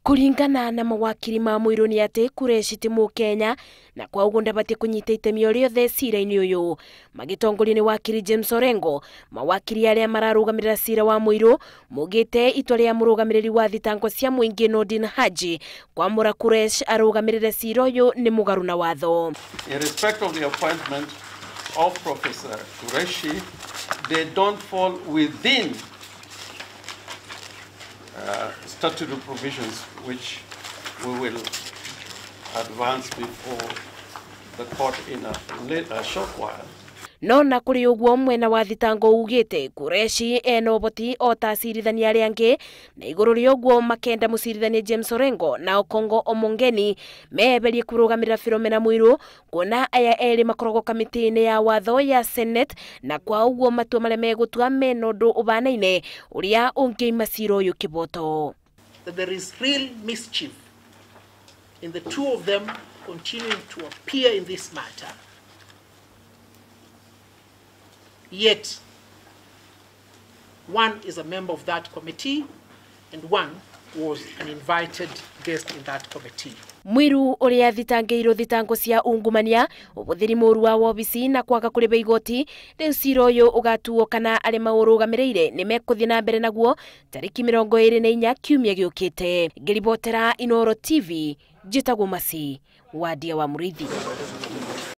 Kũringana na mawakiri ma Muiru nĩ atĩ Kureshi ti Mũkenya na kwa ũguo ndabatiĩ kũnyita itemi o rĩothe cira-inĩ ũyũ. Magĩtongorio nĩ wakiri James Orengo, mawakiri arĩa mararũgamĩrĩra cira wa Muiru maugĩte itua rĩa mũrũgamĩrĩri wa thitango cia mũingĩ Nordin Haji kwamũra Kureshi arũgamĩrĩre cira ũyũ nĩ mũgarũ na watho. In respect of the appointment of Professor Kureshi, they don't fall within statutory provisions which we will advance before the court in a short while. No na kũrĩ ũguo mwena wa thitango ugĩte Kureshi ena ũhoti o ta acirithania arĩa angĩ, na igũrũ rĩa ũguo makenda mũcirithania James Orengo na Okongo Omongeni meberie kũrũgamĩrĩra Philomena Mwilu, kuona aya erĩ makoragwo kamĩtĩ-inĩ ya watho ya Senate, na kwa ũguo matua marĩa megũtua mena ũndũ ũbanaine ũrĩa ũngĩima cira ũyũ kĩboto. That there is real mischief in the two of them continuing to appear in this matter. Yet, one is a member of that committee and one was an invited guest in that committee. Mwiru ũrĩa thitangĩirwo thitango cia ungumania, ũbũthĩri mũru wa wobici na kwaga kũrĩba igoti, rĩu cira ũyũ ũgatuo kana arĩa maũrũgamĩrĩire nĩ mekũthiĩ na mbere naguo tarĩki 24 kiumia gĩũkĩte. Ngĩribotera Inooro TV, njĩtagwo Masi Wadia wa Mũrĩithi.